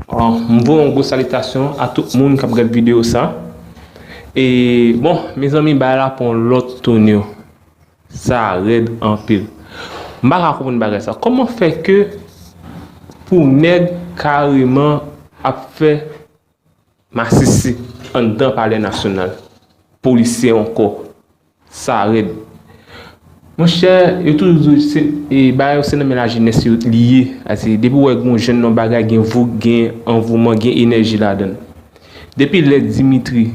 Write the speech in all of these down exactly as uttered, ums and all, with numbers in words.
Bon, m voye yon gwo salitasyon a tout moun k ap gad videyo sa. E, bon, mezanmi, bagay la pran yon lòt touni. Sa rèd anpil. M pa ka konprann bagay sa. Kòman fè ke pou nèg kareman ap fè masisi anndan Palè Nasyonal, polisye ankò? Sa rèd. Monchè, yo toujou di se, e, bagay yo se nan men lajenès yo li ye. Ase, depi w wè gen yon jèn nan bagay, gen voug, gen anvouman, gen enèji ladan l. Depi lè Dimitri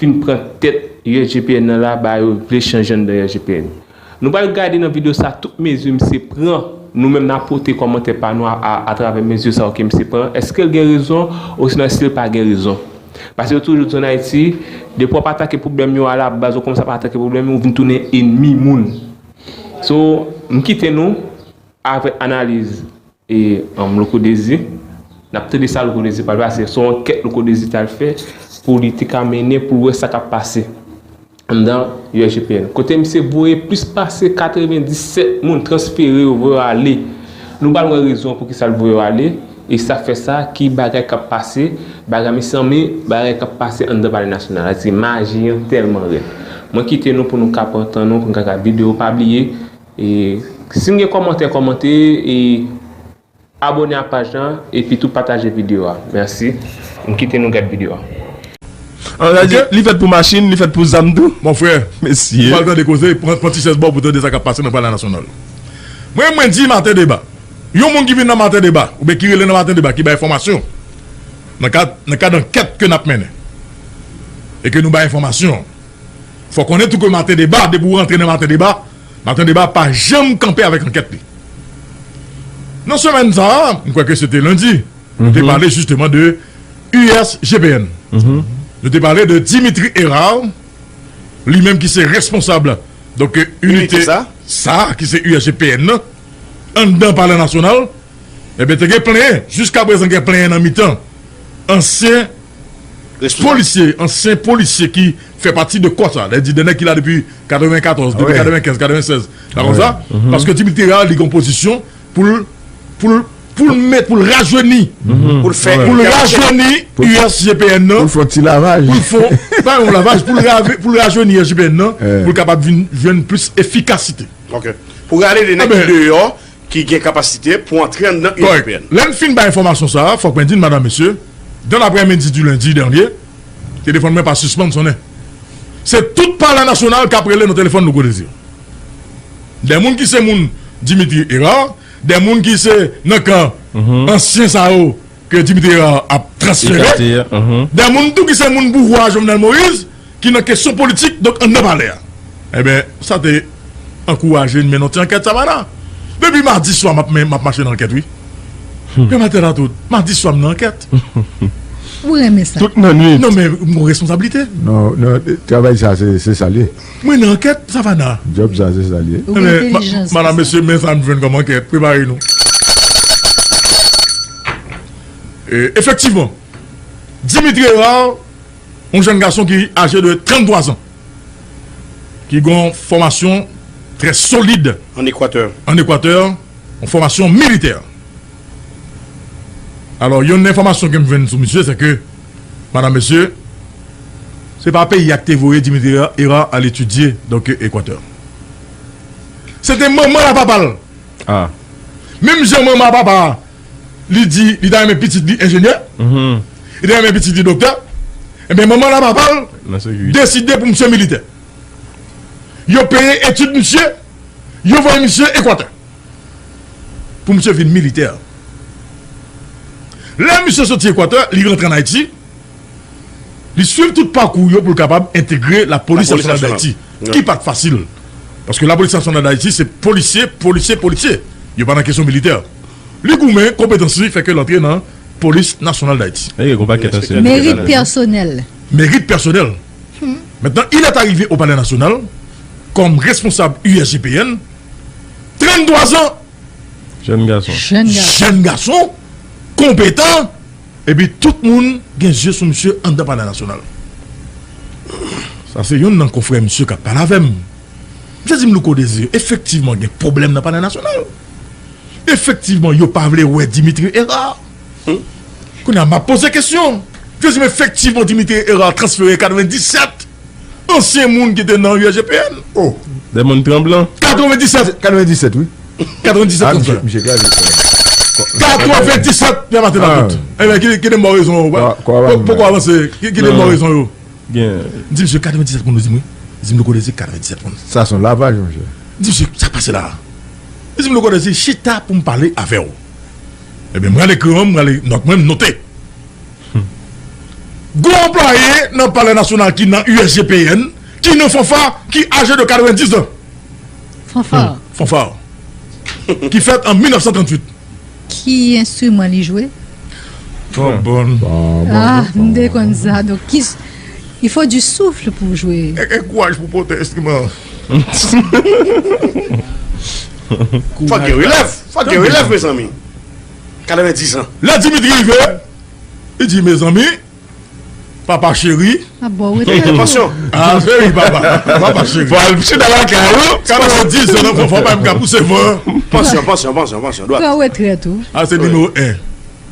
fin pran tèt U S G P N nan la, bagay yo vle chanje anndan U S G P N. Nou pral gade nan videyo sa tout mezi misye pran. Nou menm n a pote kòmantè pa nou a, a, atravè mezi sa yo ke misye pran. Èske l gen rezon, osinon èske l pa gen rezon? Paske yo toujou di ann Ayiti, depi w ap atake pwoblèm yo alabaz, ou kòmanse ap atake pwoblèm yo, ou vin tounen ènmi moun. So, m kite nou avèk analiz e, um, Louko Dezi. N ap tande sa Louko Dezi pral pase. Se yon ankèt Louko Dezi t al fè pou li te ka mennen pou l wè sa k ap pase anndan U S G P N. Kote misye voye plis pase katrevenndisèt moun, transfere yo, voye yo ale. Nou pral wè rezon pou ki sa l voye yo ale. E sa fè sa, ki bagay k ap pase, bagay, mezanmi, bagay k ap pase anndan Palè Nasyonal. Sa di maji an tèlman rèd. Mwen kite nou pou nou ka pran tan nou, pou nou ka gade videyo. Pa bliye, e, si n gen kòmantè, kòmante, e, abòne a paj lan, epi tou pataje videyo a. Mèsi. M kite nou gad videyo a. An, sa di, li fèt pou machin, li fèt pou zam tou. Mon frè, mesye, ou pral tande koze, pran, pran ti chèz ba w pou tande sa k ap pase nan Palè Nasyonal. Mwen, mwen di Maten Deba. Yon moun ki vin nan Maten Deba, oubyen ki rele nan Maten Deba, ki bay enfòmasyon, nan kad, nan kad ankèt ke n ap mennen, e ke nou bay enfòmasyon, fò konnen tou ke Maten Deba, depi w rantre nan Maten Deba, Maten Deba pa janm kanpe avèk ankèt li. Nan semèn sa a, m kwè ke se te lendi, nou te pale jisteman de U S G P N. Nou te pale de Dimitri Hérard, li menm ki se responsab, donk, inite sa, ki se U S G P N nan, anndan Palè Nasyonal, ebyen, te gen plenyen, jiskaprezan gen plenyen nan mitan ansyen polisye, ansyen polisye ki fè pati de kò sa, lè di de nèg ki la depi katrevenkatòz, depi katrevenkenz, katrevennsèz, la konsa, paske Dimitri Hérard, li gen pozisyon pou l, pou l, pou l met, pou l rajeni, pou l fè, pou l rajeni U S G P N nan, pou l fè yon ti lavaj, pou l fè, pa yon lavaj, pou l rave-, pou l rajeni U S G P N nan, pou l kapab vin jwenn plis efikasite. Ok. Pou rale de nèg ki deyò, ki gen kapasite pou antre anndan U S G P N. Lè n fin bay enfòmasyon sa a, fòk mwen di n, madanm, mesye, dan laprèmidi di lendi dènye, telefòn mwen pa sispann sonnen. Se tout Palè Nasyonal k ap rele nan telefòn Louko Dezi. De moun ki se moun Dimitri Hérard, de moun ki se nan kan ansyen sa yo ke Dimitri Hérard ap transfere, de moun tou ki se moun pouvwa Jovenel Moïse, ki nan kesyon politik, donk, anndan palè a. Ebyen, sa te ankouraje n mennen yon ti ankèt Savannah. Depi madi swa, m ap, m ap mache nan ankèt, wi. Pè Matèl a tout. Madi swa, m nan ankèt. Ou renmen sa? Tout nan nwit. Non, men m gon responsablite. Non, non, travay sa, se, se sa l ye. Mwen nan ankèt, Savannah. Djòb sa, se sa l ye. Ou gen entèlijans pou sa. Madanm, mesye, men sa m jwenn kòm ankèt. Prepare nou. E, efektivman, Dimitri Hérard, yon jèn gason ki aje de tranntwa zan, ki gen yon fòmasyon trè solid ann Ekwatè, ann Ekwatè, yon fòmasyon militè. Alò, youn nan enfòmasyon ke m jwenn sou misye, se ke, madanm, mesye, se pa peyi a ki te voye Dimitri Hérard al etidye, donk, Ekwatè. Se te manman l a papa l. Ah. Menm jan manman a papa a, li di, li ta renmen pitit li enjenyè, li ta renmen pitit li doktè, ebyen, manman l a papa l deside pou misye militè. Yo peye etid misye, yo voye misye Ekwatè. Pou misye vin militè. Lè misye soti Ekwatè, li rantre ann Ayiti, li swiv tout pakou yo pou l kapab entegre Lapolis Nasyonal d Ayiti, ki pa t fasil. Paske Lapolis Nasyonal d Ayiti, se polisye, polisye, polisye. Yo pa nan kesyon militè. Li goumen, konpetans li fè ke l antre nan Polis Nasyonal d Ayiti. Merit pèsonèl. Mérite personnel. Maintenant, il est arrivé au Palais National comme responsable U S G P N, trannntwa zan. Jèn gason. Jèn gason. Jèn gason, konpetan, epi tout moun gen zye sou misye anndan Palè Nasyonal. Sa se youn nan konfrè misye k ap pale avè m. Misye di m, Louko Dezi, efektivman, gen pwoblèm nan Palè Nasyonal. Efektivman, yo pa vle wè Dimitri Hérard. Hmm. Kounye a, m ap poze kesyon. Yo di m efektivman Dimitri Hérard transfere katrevendisèt ansyen moun ki te nan U S G P N. Oh, Dè moun tranblan. Katrevendisèt. Katrevendisèt, wi. Katrevendisèt. Ah, misye, misye kraze. Katrevendisèt, y a maten la tout. Enben, ki, ki te mò rezon yo? Poko avanse. Ki, ki te mò rezon yo? Gen. M di misye katrevendisèt moun, nou di m wi. Li di m nou konnen se katrevendisèt moun. Sa se yon lavaj, monchè. M di misye, sa k pase la? Li di m nou konnen se chita pou m pale avè w. Ebyen, mwen al ekri an, mwen al nòt mwen, m note. Gon anplwaye nan Palè Nasyonal ki nan U S G P N, ki nan Fanfa, ki aje de katrevendis an. Fanfa. Fanfa. Ki fèt an mil nèf san tranntuit. Ki enstriman li jwe? Twòbòn. Ah, m te konn sa. Donk, ki, il faut du souffle pou jwe. E, e kouraj pou pote enstriman. Fòk gen relèv. Fòk gen relèv, mezanmi. Katrevendis an. Lè Dimitri rive, li di, mezanmi, papa cheri. Ah, bon, retire. Pansyon. Ah, cheri, papa. Papa cheri. Fò al chita lakay ou. Katrevendis an, fò, fò pa m ka pouse van. Pansyon, pansyon, pansyon, pansyon. Dwat. Pran retrèt ou. Ah, se nimewo en.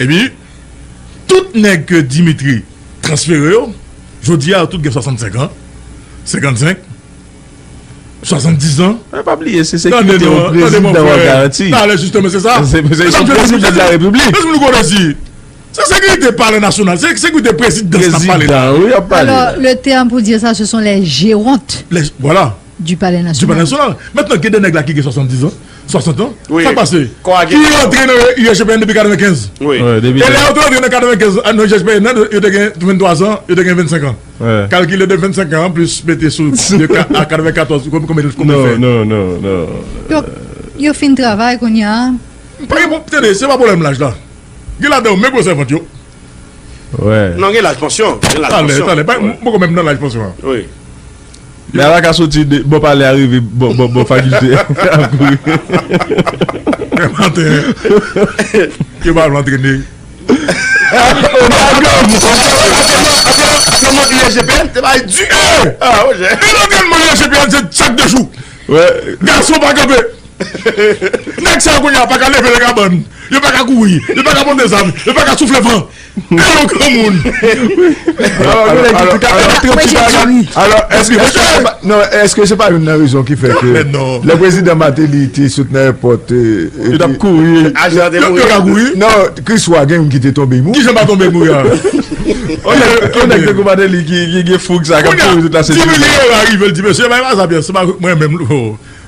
Epi, tout nèg ke Dimitri transfere yo, jodi a, yo tout gen swasannsenk an, senkannsenk, swasanndis an. Pa bliye, se sekirite yon prezidan w ap garanti. Talè, jisteman, se sa. Se yon prezidan de la repiblik. Mezanmi, nou konnen si. Se sekirite palè nasyonal, se sekirite prezidans n ap pale la. Wi, ap pale. Alors, le terme pour dire ça, ce sont les gérontes. Voilà. Du palais national. Du palais national. Mentnan, gen de nèg la ki gen swasanndis an, swasant an. Sa k pase? Ki rantre nan U S G P N depi katrevenkenz. E lè yo te rantre nan katrevenkenz, nan U S G P N nan, yo te gen venntwa zan, yo te gen vennsenk an. Kalkile de vennsenk an plis mete sou de ka- a katrevenkatòz, konbyen, konbyen, konbyen l fè? Non, non, non, non. Donk, yo fin travay kounye a. Pa gen pwob, tande, se pa pwoblèm laj la. Gen ladan yo menm gwosè vant yo. Non, gen laj pansyon. Gen laj pansyon. Talè, talè. M poko menm nan laj pansyon an. Wi. Men a pa ka soti de bò palè a rive bò bò bò fakilte ap kouri. Men maten, yo pa vle antrene. Nan mond U S G P N, te bay di. Ah, Roger. E nan mond U S G P N, se chak de jou. Gason pa kanpe. Nèg sa yo kounye a pa ka leve nan kabann. Yo pa ka kouri. Yo pa ka monte zam. Yo pa ka soufle van. Alò, granmoun. Alò, èske se pa youn nan rezon ki fè ke lè prezidan Martelly te sot nan èpòt, yo t ap kouri. Yo ka kouri. Non, Kriswa gen youn ki te tonbe, mouri. Kijan pa tonbe, mouri a? Yon nèg tankou Martelly ki gen foug sa k ap kouri tout la se di. Ti milye yo arive, l di, mesye, bay pa sa pyès, se pa mwen menm.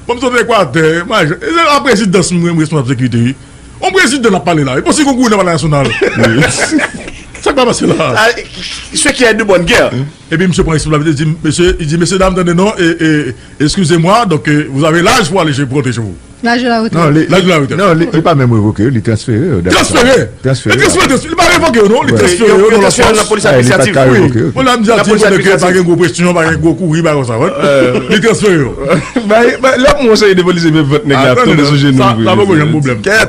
Bon, m sot Ekwatè, mwen, se la prezidans mwen, mwen responsab sekirite, wi. On prezidan n ap pale la, wi. Bon, si gon kouri nan palè nasyonal. Sa k pa pase la? Ce qui est de bonne guerre. Epi misye pran responsabilite, di, mesye, li di, mesye dam, tande non, e, e, excusez-moi, donc, euh, vous avez l'âge pour aller chez, protéger vous. L'âge de la retraite. Non, li, l'âge de la retraite. Non, li, li pa menm revoke yo, li transfere yo. Li transfere. Transfere. Li transfere. Li pa revoke yo, non, li transfere yo nan lòt pòs. Li pa ka revoke yo. Bon, la m di a ti moun ke pa gen gwo presyon, pa gen gwo kouri, pa konsa, wi. Li transfere yo. Bay, bay, lè m wè yon seri de polisye vye vant nèg la ap tonbe sou jenou vre. Sa poko janm pwoblèm. Kèt.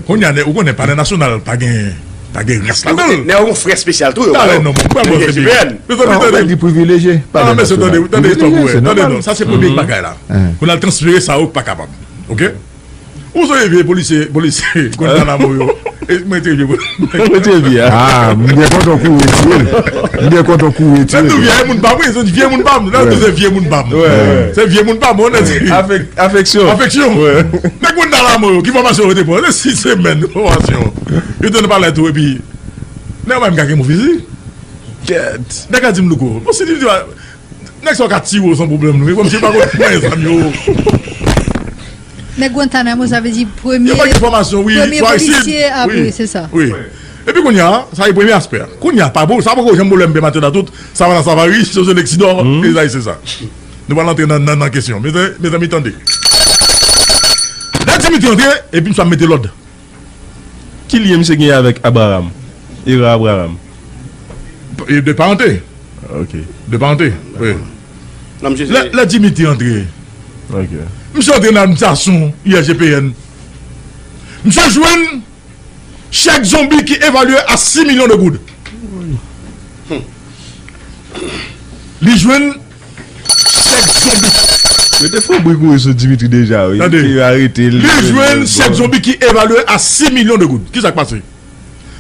Kounye a, ou konnen palè nasyonal pa gen, pa gen rès ladan l. Nèg yo gen frè espesyal tou yo. Talè non, mwen pa bon se byen. Mezanmi, tande. Li privilejye. Tande non, tande non, sa se premye bagay la. Pou n al transfere sa yo pa kapab. Oke? Ou sonje vye polisye, polisye Guantanamo yo. Mwen te vye polisye. Mwen te vye a. Ah, m gen kontan kouri ti. M gen kontan kouri ti. Lè m di vye moun pa m, wi, se vye moun pa m. Lè m di se vye moun pa m. Se vye moun pa m, onèt. Afeksyon. Afeksyon. Nèg Guantanamo yo, ki fòmasyon yo te pran? Se sis semèn fòmasyon. Yo te nan palè tou, epi nèg yo pa menm ka gen bon fizi. Kèt. Nèg la di m louko. Bon, si li di, nèg sa yo ka tire w san pwoblèm, wi. Kòmsi yo pa konn mwen zam yo. Nèg Guantanamo, sa vle di premye. Yo pa gen fòmasyon, wi. Premye polisye, ap, wi, se sa. Wi. Epi kounye a, sa se premye aspè a. Kounye a, pa bon, sa poko janm pwoblèm Pè Maten la tout. Savannah Savary, José Lexidor, Elisa Ecesa. Nou pral antre nan, nan, nan kesyon. Mezanmi, tande. Lè Dimitri antre, epi misye ap mete lòd. Ki lyen misye genyen avèk Abraham? Era Abraham? De parante. Ok. De parante, wi. Lè, lè Dimitri antre. Ok. Misye antre nan administrasyon U S G P N. Misye jwenn chèk zonbi ki evalye a sis milyon de goud. Li jwenn chèk zonbi. Yo te fè yon bri kouri sou Dimitri deja, wi. Tande. Yo arete l. Li jwenn chèk zonbi ki evalye a sis milyon de goud. Kisa k pase?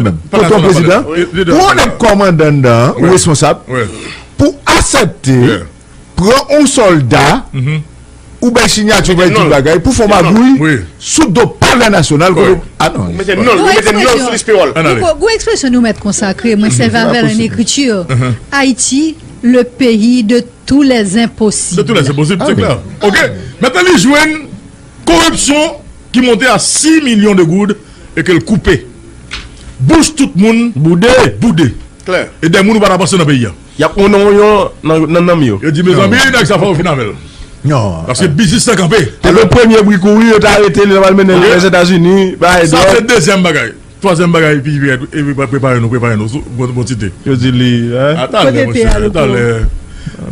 kanmenm. Tonton prezidan, ou nèg kòmandan anndan an, ou responsab, pou aksepte pran yon sòlda, ou bay sinyati, ou bay tout bagay, pou fè yon magouy sou do Palè Nasyonal, kote, ah non. Ou mete non, ou mete non sou lis pewòl. Gon ekspresyon nou mèt konsakre, mwen sèvi avè l an ekriti. Ayiti, le pays de tous les impossibles. De tous les impossibles, c'est clair. Ok. Mentnan li jwenn koripsyon ki monte a sis milyon de goud e ke l koupe bouch tout moun boude. Boude. Klè. E de moun ou pa ta panse nan peyi a. Y ap onon yo nan, nan nanm yo. Yo di, mezanmi, nèg sa fò yo fin avè l. Non. Paske biznis lan kanpe. Se le premye bri kouri, yo ta arete li, yo pral mennen l Lèzetazini, bay dwòg. Sa se dezyèm bagay. Twazyèm bagay, pi, pi, epi, prepare nou, prepare nou. Bon, bon tite. Yo di li, hein? Atalè, monchè, atalè.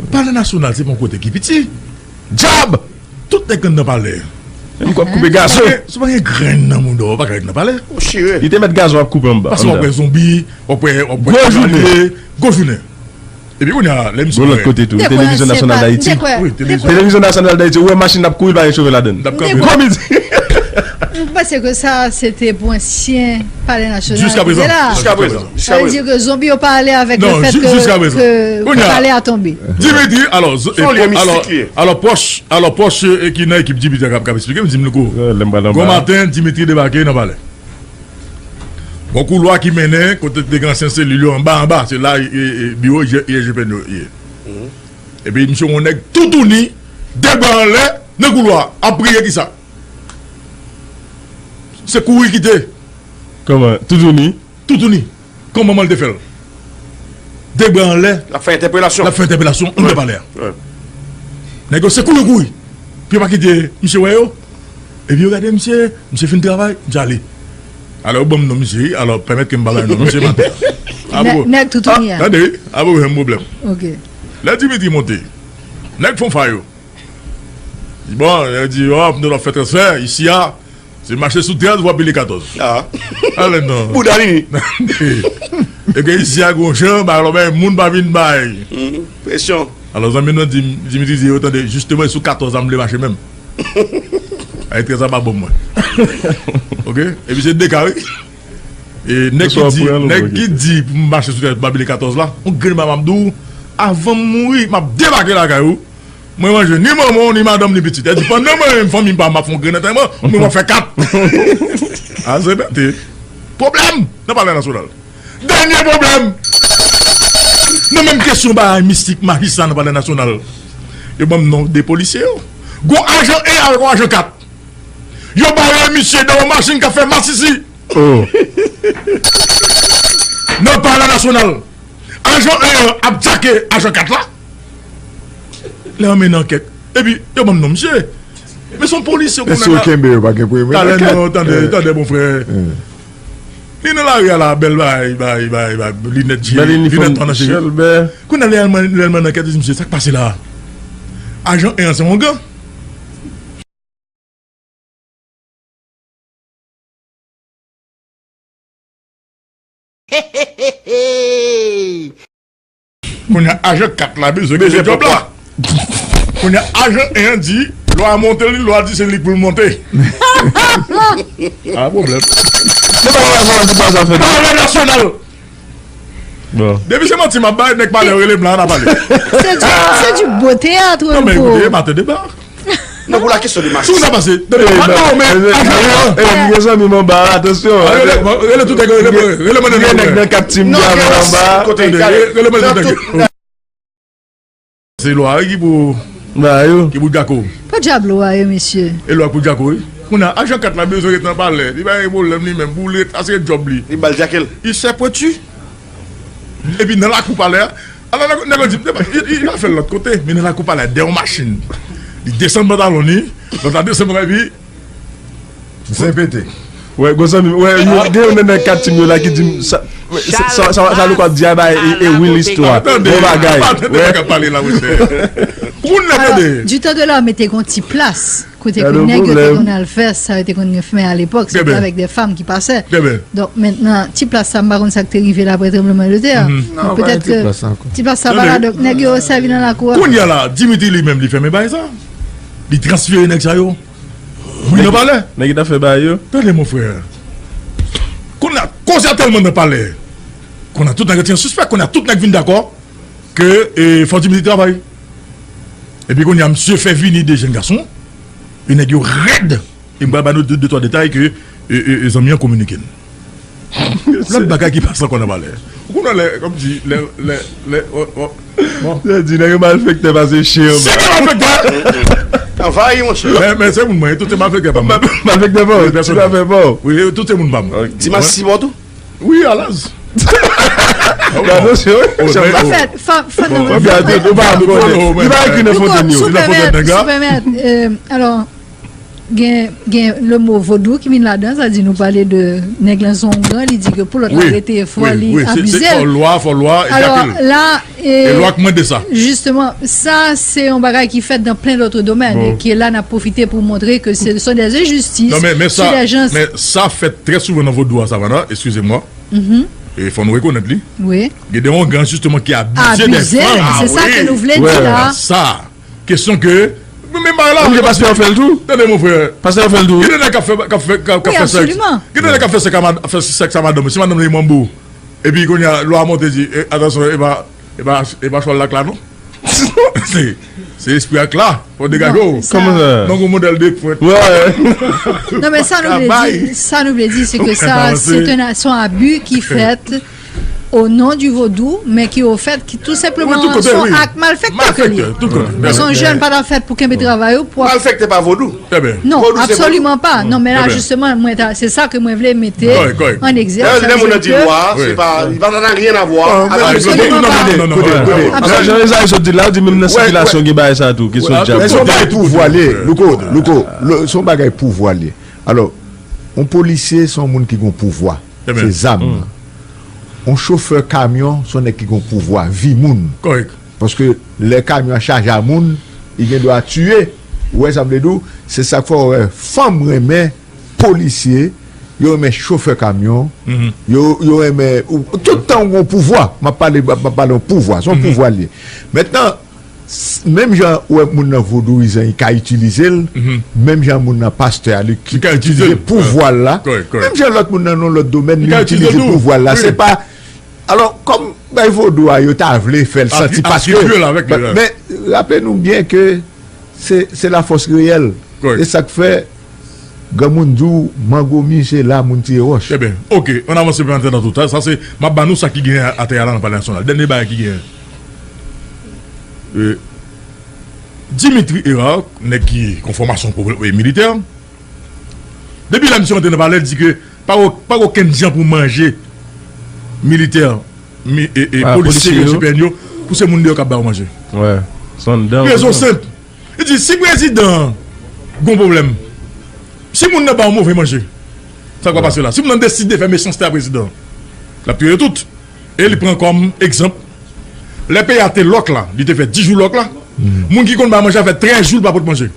Palè Nasyonal, se pa yon kote ki piti. Dyab! Tout nèg anndan palè. Menm kòb koupe gazon. Si w pa gen grenn nan mouda w, ou pa ka ret nan palè. Ou chire. Li te mèt gazon ap koupe anba. Paske w ap wè zonbi, w ap wè, w ap wè gwo jounen. Gwo jounen. Epi kounye a, lè misye. Gon lòt kote tou, Televizyon Nasyonal Dayiti. Televizyon Nasyonal Dayiti, ou wè machin ap kouri, pa gen chofè ladann. Gwo midi. M panse ke sa, se te pou ansyen Palè Nasyonal ki te la. Jiska prezan. Sa vle di ke zonbi yo pa ale avèk le fèt ke, ke palè a tonbe. Dimitri, alò, alò, pwòch, alò, pwòch, e, ki nan ekip Dimitri a k ap, k ap eksplike m, di m, Louko, gwo maten, Dimitri debake nan palè. Gon koulwa ki mennen kote te gen ansyen selil yo anba, anba, se la, e, e, biwo I G P N yo ye. Epi misye wè yon nèg toutouni, de bra anlè, nan koulwa, ap priye kisa? Se kouri kite. Kòman? Toutouni? Toutouni. Kòman manman l te fè l? De bra anlè. L ap fè entèpelasyon. L ap fè entèpelasyon anndan palè a. Nèg yo se kouri yo kouri. Pou yo pa kite misye wè yo. Epi yo gade misye, misye fin travay, misye ale. Alò, yo ban m non misye, wi. Alò, pèmèt ke m ba bay non misye maten. Nèg toutouni a. Tande, wi. Apre, yon pwoblèm. Ok. Lè Dimitri monte, nèg fon fa yo. Bon, yo di, oh, nou ap fè transfè, isi a, se mache sou trèz, w ap pile katòz. Ah. Ale non. Bouda li. E ke isi a gon jan, ba lò, men moun pa vin bay. Presyon. Alò, zanmi nou di, Dimitri di, yo tande, jisteman, sou katòz la, m vle mache menm. Ay, trèz la pa bon mwen. Ok? Epi se de ka, wi. E nèg ki di, nèg ki di pou m mache sou trèz, m pa pile katòz la, yon grenn bagay m ap di w, avan m mouri, m ap debake lakay ou. Mwen manje ni manman w, ni madanm, ni pitit. Èdi pandan mwen menm fanmi m pa m ap fè yon grenn antèman, mwen m ap fè kat. A se pete. Pwoblèm nan Palè Nasyonal. Dènye pwoblèm. Nan menm kesyon bagay mistik, majistra nan Palè Nasyonal. Yo ban m non de polisye yo. Gon ajan en avèk yon ajan kat. Yo bare misye nan yon machin k ap fè masisi. Oh. Nan Palè Nasyonal. Ajan en an ap djake ajan kat la. Lè yo mennen ankèt. Epi, yo ban m non misye. Men se yon polisye. Èske yo kenbe yo pa gen premye ankèt? Talè non, tande, tande, bon frè. Li nan lari a la, bèl bay, bay, bay, bay, linèt je, linèt pa nan cheve. Kounye a, lè l mennen ankèt, li di misye, sa k pase la? Ajan en an se yon gang. Kounye a, ajan kat la bezwen kite djòb la. Kounye a, ajan en an di, lwa a monte li, lwa a di se li pou l monte. A pwoblèm. Se pa yon rason, se pa zafè de. Palè nasyonal. Bon. Depi se manti m ap bay, nèg palè yo rele m la, n a pale. Se du, se du beau théâtre, non, men Luko. Ekoute, e pa tande ba. Non, pou la kesyon de Max. Si w ta pase, tande, non, men, ajan en an. Gen zanmi m anba, atansyon. Rele, rele tout nèg, rele, rele mande gen nèg nan kat tim de avè anba. Kote, rele mande tout nèg. Se lwa wi ki pou ba yo. Ki pou Djako. Pa djab lwa yo, mesye. E lwa pou Djako wi. Kounye a, ajan kat la bezwen ret nan palè. Li pa gen pwoblèm li menm. Pou li ret, sa se djòb li. Li ba l djake l. Li sè pwenti. Epi nan lakou palè a, ala nèg, nèg yo di, li, li, li al fè l lòt kote, men nan lakou palè a, dèyè yon machin. Li desann pantalon li, lòt la desann pantalon, epi Zen pete. Wè, gon zanmi, wè, yo, gen youn nan kat tim yo la ki di m sa, sa, sa, sa, sa Luko ap di a ba e, e, e wi listwa. Bon bagay. Tande nèg ap pale la, monchè. Pou moun nan tande. Du temps de l'armée te gon ti plas kote ke nèg yo te konn al fè sa yo te konn renmen a lepòk, se te avèk de fanm ki pase. Donk mentnan ti plas sa, m pa konn sa k te rive la apre tranbleman de tè. Donk petèt ke ti plas sa pa la, donk nèg yo sèvi nan lakou a. Kounye a la, Dimitri li menm li fèmen bagay sa. Li transfere nèg sa yo. Wi, nan palè. Nèg ki t ap fè bagay yo. Tande, mon frè. Kounye a, koze a tèlman nan palè. Kounye a, tout nèg yo te an sispèk. Kounye a, tout nèg vin dakò ke, e, fò Dimitri travay. Epi kounye a, misye fè vini de jèn gason. E nèg yo rèd. E m pral ba nou de, de, twa detay ke, e, e, e, zanmi an kominike n. Lòt bagay ki pase ankò nan palè. Ou konnen lè, kòmsi, lè, lè, lè, o, o, bon. Sa di, nèg yo malfektè pase chen anba. Se te malfektè! Anvayi, monchè. Men, men se moun mwen, tout se malfektè pa m. Malfektè pa w, ti zafè pa w. Wi, tout se moun pa m. Ti mas si bon tou? Wi, alèz. Gade, se wi. Anfèt, fanm, fanm nan. Ou pa konnen. Li pa ekri nan Fontenn yo. Si w pèmèt, si w pèmèt, alò, Gen, gen le mo vodou ki vin ladan, sa di nou pale de nèg lan se yon oungan, li di ke pou lòt la rete, fò li abize l. Fò lwa, fò lwa, alò, la, e lwa k mande sa. Jisteman, sa se yon bagay ki fèt dans plein d'autres domaines, e ke la n ap pwofite pou montre ke ce sont des injustices sur des gens. Non, men, men sa, men sa fèt trè souvan nan vodou a, Savannah, excusez-moi. E fò nou rekonèt li. Gen de oungan, jisteman, ki abize de fanm. Abize, se sa ke nou vle di la. Sa. Kesyon ke, men, men bagay la. Menm ke pastè yo fè l tou. Tande, mon frè. Pastè yo fè l tou. Gen de nèg k ap fè, k ap fè, k ap, k ap fè sèks. Gen de nèg k ap fè sèks a mad-, fè sèks a madanm. Si madanm li manbo. Epi kounye a, lwa a monte di, e, atansyon, e pa, e pa, e pa chwal la k la, non. Se, se espri a k la. Fò degaje w. Kòman sa? Non, gon modèl de pwent. Non, men sa nou vle di, sa nou vle di, se ke sa, se yon abi ki fèt au nom du vodou, men ki ofèt, ki tou senpleman se yon ak malfektè ke li ye. Paske yon jèn pa ta fèt pou kenbe travay ou, pou ap... Malfektè pa vodou. Non, absoliman pa. Non, men la, jisteman, mwen ta, se sa ke mwen vle mete an egzèsis. Lè moun nan di lwa, se pa, li pa nan rien à voir. Absoliman pa. Jan Ezayi sot di la, ou di menm nan sikilasyon gen bagay sa tou, kesyon djab. Men se yon bagay pouvwa li ye, Louko, Louko, se yon bagay pouvwa li ye. Alò, yon polisye se yon moun ki gen pouvwa. Se zam nan. Yon chofè kamyon, se yon nèg ki gen pouvwa, vi moun. Kòrèk. Paske lè kamyon an chaje a moun, li gen dwa tiye. Ou wè sa m vle di w? Se sa k fè w wè fanm renmen polisye, yo renmen chofè kamyon, yo, yo renmen, tout tan w gen pouvwa. M ap pale, m ap pale yon pouvwa, se yon pouvwa li ye. Mentnan, S-, menm jan ou wè moun nan vodouyizan, li ka itilize l, menm jan moun nan pastè a, li ki itilize pouvwa l la, menm jan lòt moun nan nan lòt domèn, li itilize pouvwa l la. Se pa, alò, kòm bay vodou a, yo ta vle fè l santi, paske, men, raple nou byen ke se, se lafòs reyèl. E sa k fè granmoun di w, mangomi, se la moun tire wòch. Ebyen, oke, ann avanse pou entènan tout sa. Sa se, m ap ba nou sa ki genyen atè a la nan Palè Nasyonal. Dènye bagay ki genyen. E, Dimitri Hérard, nèg ki gon fòmasyon militè, depi lè misye rantre nan palè, li di ke pa gen, pa gen okenn jan pou manje militè, mi-, e, e, polisye yo, C P N yo, pou se moun deyò k ap ba yo manje. Rezon senp. Li di, si prezidan an gon pwoblèm, si moun nan ba yo move manje, sa k va pase la? Si moun nan deside fè mechanste a prezidan an, l ap touye yo tout. E li pran kòm egzanp, lè peyi a te lòk la, li te fè dis jou lòk la, moun ki konn bay manje a fè trèz jou li pa pot manje.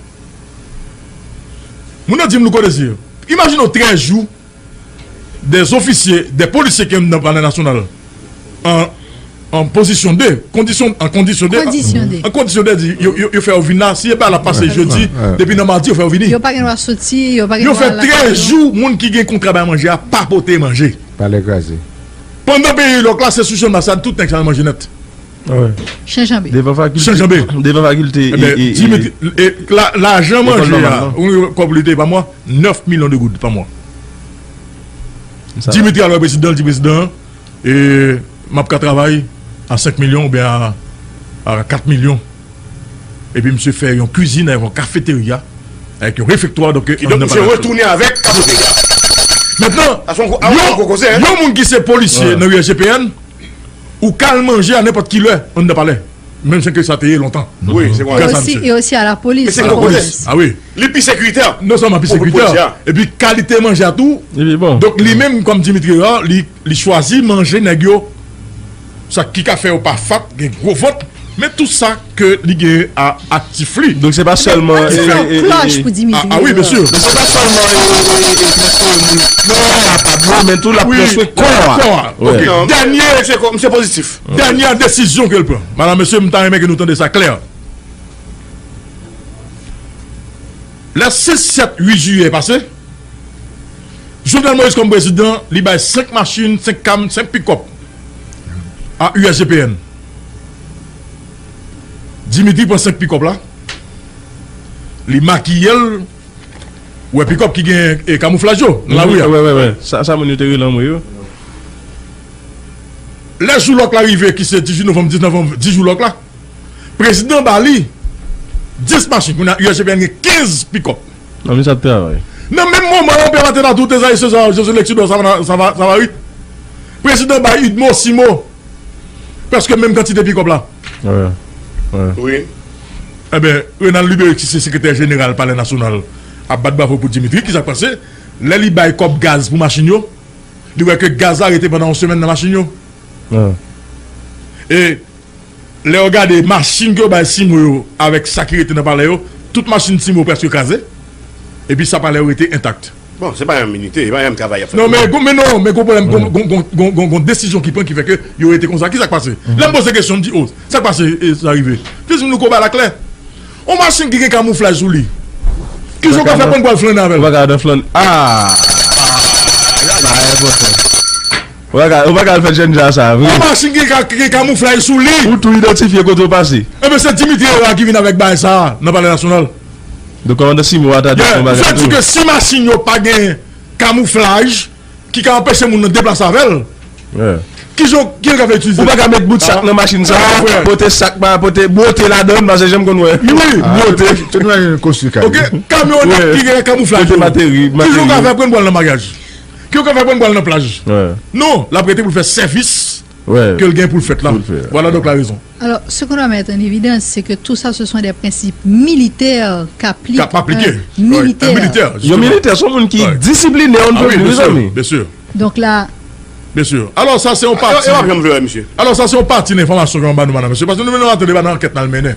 Moun nan di m, Louko Désir, imajine w trèz jou, des officiers, des policiers ki anndan Palè Nasyonal an, an pozisyon de, kondisyon, an kondisyon de, Kondisyon de. An kondisyon de, di, yo, yo, yo fè yo vin la, si e pa la pase jodi, depi nan madi, yo fè yo vini. Yo pa gen dwa soti, yo pa gen Yo dwa fè trèz jou, moun ki gen kontra bay manje a pa pote manje. Palè kraze. Pandan peyi lòk la, se sou chanm la, sa tout nèg sa manje nèt. Wi. Chan janbe. Devan fakilte. Chan janbe. Devan fakilte. Ebyen, e- e- Dimitri, e, la- lajan Lekòl manje nòmal a, lan. ou kòb li te pa mwa, nèf milyon de goud pa mwa. Sa- Dimitri al wè prezidan, li di prezidan, e, m ap ka travay a senk milyon oubyen a, a kat milyon. Epi misye fè yon kwizin avèk yon kafeterya, avèk yon refektwa. Donk, e, Kidonk, misye retounen avèk kafeterya. Mentnan, A son gwo- a yon gwo koze, hein? Yon moun ki se polisye Wi. Nan U S G P N, ou ka al manje a nenpòt ki lè anndan palè. Menm jan ke sa te ye lontan. Wi, se konsa. Grasa Osi, misye. e osi a la polis. Men se la gwo koze. polis. Ah wi. Li pi sekirite. Non sèlman pi Pou- pou polisye sekirite, a. Epi kalite manje a tou. Epi bon. Donk li menm kòm Dimitri a, li, li chwazi manje nèg yo. Sa ki ka fè yo pa fat, gen gwo vant. Men tou sa ke li gen a aktif li. Donk se pa sèlman. Li fè e- yon e- e- klòch e- pou Dimitri. Ah, ah wi, mesye. Donk se pa sèlman e- e- e- e- transfòme moun nan, pa dlo, men tou l ap Wi, transfòme kò a. kò a. Wi. Ok. Dènye, Misye ko- misye pozitif. Dènye desizyon ke l pran. Madam, mesye, m ta renmen ke nou tande sa klè. Lè sis, sèt, uit jiyè pase, Jovenel Moïse kòm prezidan, li bay senk machin, senk kam, senk pikòp a U S G P N. Dimitri pran senk pikòp la, li makiye l, ou wè pikòp ki gen e, kamouflaj yo nan lari a. Wi, wi, wi. Sa, sa moun yo te rele anmwe yo. Lè jou lòk la rive, ki se dizuit novanm, diznèf novanm, dis jou lòk la, prezidan ba li dis machin. Kounye a, U S G P N gen kenz pikòp. Nan men sa t travay. Nan menm moman an, Pè Maten Natou, Tezaye Seza, José Lexidor, Savana- Sava- Savary, prezidan bay Udmo, Simo, prèske menm kantite pikòp la. Wi. Wi. Ebyen, Renald Lubéric, ki se sekretè jeneral Palè Nasyonal, ap bat bravo pou Dimitri. Kisa k pase? Lè li bay kòb gaz pou machin yo, li wè ke gaz la rete pandan yon semèn nan machin yo. Wi. E lè yo gade machin ke yo bay Simo yo avèk sa ki rete nan palè yo, tout machin Simo prèske kraze. Epi sa palè yo rete entak. Bon, se pa yon minite, se pa yon travay y ap fè. Non, men, gon- men non, men gon pwoblèm, gon, gon, gon, gon, gon, gon desizyon ki pran ki fè ke yo rete konsa. Kisa k pase? Lè m poze kesyon, m di, oh, sa k pase, e, sa rive? Fizm nou ko ba la klè. On machin ki gen kamouflaj sou li. Kijan w ka fè konn pral flannen avè Ou l? pa ka nan flann. Ah! Sa enpòtan. Ou pa ka, ou pa ka al fè jènja sa, vre. On machin ki gen ka- ki gen kamouflaj sou li. Ou tou idantifye kote w pase. Ebyen, se Dimitri Herard ki vin avèk bagay sa a nan Palè Nasyonal. Donk, kòmandan Simo a ta di Yeah, yon sa bagay di tou. Ke si machin yo pa gen kamouflaj, ki ka anpeche moun nan deplase avè l, Yeah. kijan, kijan ka fè itilize? Ou pa ka met bout sak nan machin sa, Ah, frè. pote sak pa, pote bwote ladan, paske janm konn wè. Wi. Bwote. Tout mwen konstwi kay. Ok, kamyonèt Wi. ki gen kamouflaj. Pote materi, Kijan w ka materi. Fè pran pral nan maryaj? Kijan w ka fè pran pral nan plaj? Wi. Non, l ap rete pou l fè sèvis Wi. ke l gen pou l fèt la. Pou l fè. Voilà donc la raison. Alors, ce qu'on doit mettre en évidence, c'est que tout ça, ce sont des principes militaires qu'appliquent K ap aplike. un militaire. Un militaire, Yon militè, se yon moun ki disipline, on Ah pè oui, di, bien sûr, mezanmi. Bien sûr. Donc là, Bien sûr. Alors, ça, c'est un E parti. w ap janm vle wè misye. Alors, ça, c'est un parti d'information ke w ap ba nou, madame, monsieur. Parce que nou, nou, nou, nou, nou, anket n al mennen.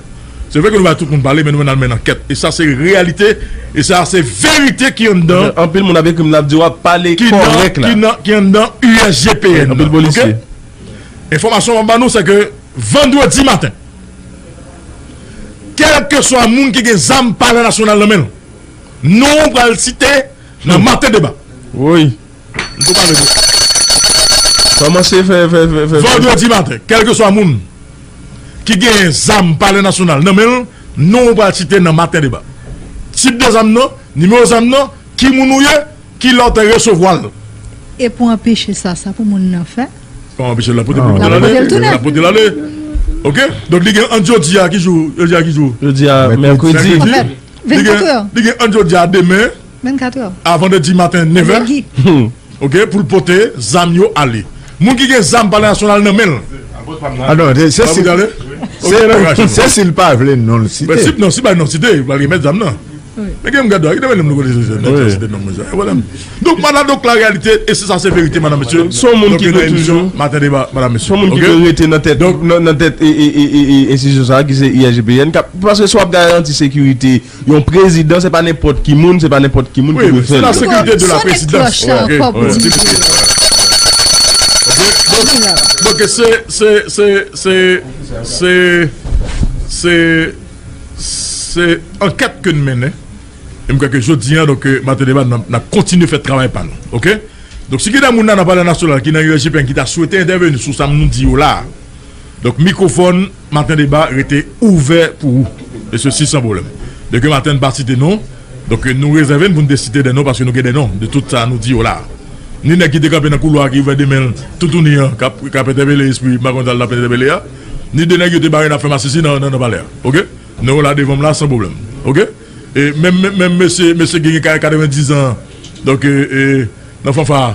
Se vre ke nou bay tout moun pale, men nou, nou al mennen anket. E sa, se reyalite. E sa, se verite ki anndan. Anpil moun ap ekri m, l ap di w ap pale Ki nan, kòrèk la. Ki nan, ki anndan U S G P N. Anpil polisye. Ok? Enfòmasyon m ap ba nou, se ke vandredi maten, kèlkeswa moun ki gen zam Palè Nasyonal nan men l, non w pral site nan Maten Deba. Wi. M tou pale de Kòmanse fè, fè, fè, fè. Vandredi maten, kèlkeswa moun ki gen zam Palè Nasyonal nan men l, non w pral site nan Maten Deba. Tip de zam nan, nimewo zam nan, ki moun ou ye, ki lè w te resevwa l. E pou anpeche sa, sa pou moun nan fè? Kòman anpeche l? L ap pote L ap pote l tounen. L ap pote l ale. Ok? Donk, li gen ant jodi a ki jou? Jodi a ki jou? Jodi a mèkredi. An fèt, Li gen, vennkat è. Li gen ant jodi a demen, Vennkat è. a vandredi maten, nèf è. Mèkredi. Ok? Pou l pote zam yo ale. Moun ki gen zam Palè Nasyonal nan men l. Ah non, se Sa si pou ale? se se si l pa vle non l site. Men si, non, si bay non site, li pral remèt zam nan. Men gen m gad, ki te mande m nou kote se nan site non mwen sa. E vwala. Donk, madam, donk, la réalité, e se sa se verite, madam, mesye. Son moun ki dwe toujou. Maten deba, madam, mesye. Son moun ki dwe rete nan tèt, nan tèt enstitisyon sa ki se I S G P N. Paske si w ap garanti sekirite yon prezidan, se pa nenpòt ki moun, se pa nenpòt ki moun ki dwe fè l. La sécurité de la présidence. Donk, se, se, se, se, se, se, se ankèt ke n mennen. E m kwè ke jodi a, donk, maten deba, n ap kontinye fè travay pa nou. Oke? Donk, si gen de moun nan, nan Palè Nasyonal ki nan I S G P N ki ta swete entèveni sou sa m nou di yo la, donk, mikwofòn maten deba rete ouvè pou ou. E sesi san pwoblèm. Demen maten, n pa site non. Donk, nou rezève n pou n te site de non, paske nou gen de non de tout sa nou di yo la. Ni nèg ki te kanpe nan koulwa ki ouvè de men l, toutouni an, k ap, k ap entèpele espri, m pa konn sa l t ap entèpele a. Ni de nèg yo te bare n ap fè masisi nan, nan, nan palè a. Oke? Nou la devan m la san pwoblèm. Oke? E menm, menm, menm mesye, mesye gen ka-, katrevendiz an, donk, e, e, nan fanfa,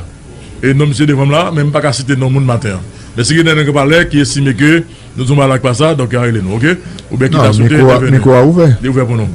e non misye devan m la, men m pa ka site non moun maten an. Men si gen nèg nan palè ki estime ke nou di yon bagay k pa sa, donk, y a rele nou, oke? Oubyen ki ta swete entèveni. Mikwo a ouvè. Li ouvè pou nou.